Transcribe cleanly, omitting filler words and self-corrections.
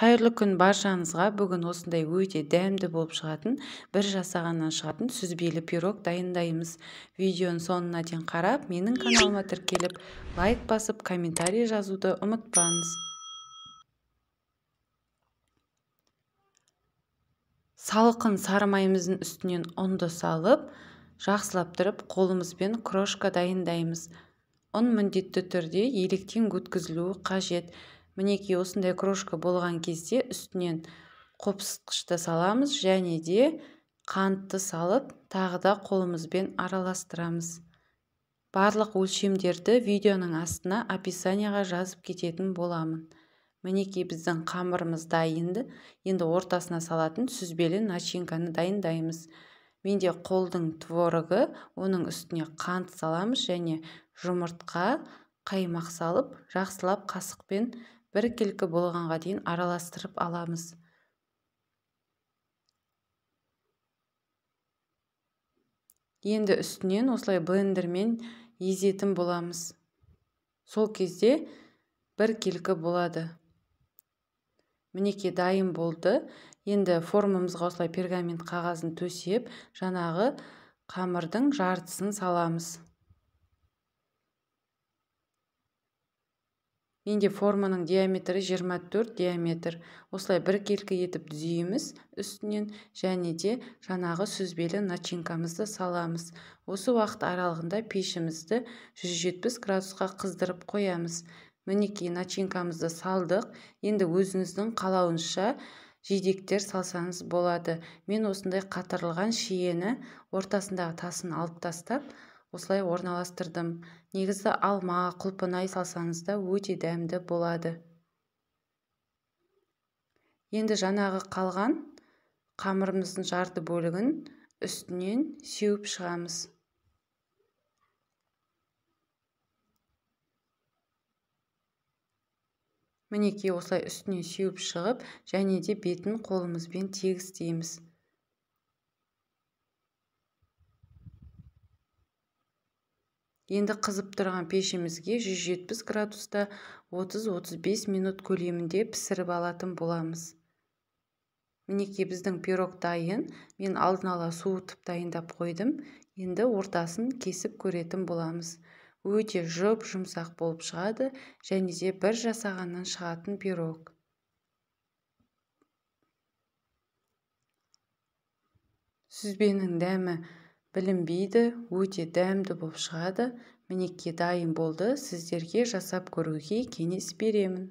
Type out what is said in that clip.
Қайырлы күн баршаңызға. Бүгін осындай өте дәмді болып шығатын, бір жасағаннан шығатын сүзбелі пирог дайындаймыз. Видеоның соңына дейін қарап, менің каналыма тіркеліп, лайк басып, комментарий жазуды ұмытпаңыз. Салқын сары майымыздың үстінен ұнды салып, жақсылап тұрып қолымызбен крошка дайындаймыз. Ұн міндетті түрде електен өткізілуі қажет. Мінекей осындай крошка болған кезде үстінен қопсытқышты саламыз және де қантты салып, тағы да қолымызбен араластырамыз. Барлық өлшемдерді видеоның астына описанияға жазып кететін боламын. Мінекей біздің қамырымыз дайынды. Енді ортасына салатын сүзбелі начинканы дайындаймыз. Менде қолдың творогы, оның үстіне қант саламыз және жұмыртқа, қаймақ салып, жақсылап қасықпен біркелкі болғанға дейін араластырып аламыз. Енді үстінен осылай блендермен езетін боламыз. Сол кезде біркелкі болады. Мінекей дайын болды. Енді формамызға осылай пергамент қағазын төсеп, жаңағы қамырдың жартысын саламыз. Менде форманың диаметрі 24 диаметр. Осылай біркелкі етіп түзейміз үстінен және де жаңағы сүзбелі начинкамызды саламыз. Осы уақыт аралығында пешімізді 170 градусқа қыздырып қоямыз. Мінекей начинкамызды салдық. Енді өзіңіздің қалауынша жидектер салсаңыз болады. Мен осындай қатырылған шиені ортасындағы тасын алып тастап, осылай орналастырдым. Негізі алма, құлпынай салсаңыз да өте дәмді болады. Енді жаңағы қалған қамырымыздың жарты бөлігін үстінен сеуіп шығамыз. Мінекей осылай үстінен сеуіп шығып, және де бетін қолымызбен тегістейміз. Енді қызып тұрған пешімізге 170 градуста 30-35 минут көлемінде пісіріп алатын боламыз. Мінекей біздің пирог дайын. Мен алдын ала суытып дайындап қойдым. Енді ортасын кесіп көретін боламыз. Өте жұп-жұмсақ болып шығады және де бір жасағаннан шығатын пирог. Сүзбенің дәмі білінбейді, өте дәмді болып шығады. Мінекей дайын болды. Сіздерге жасап көруге кеңес беремін.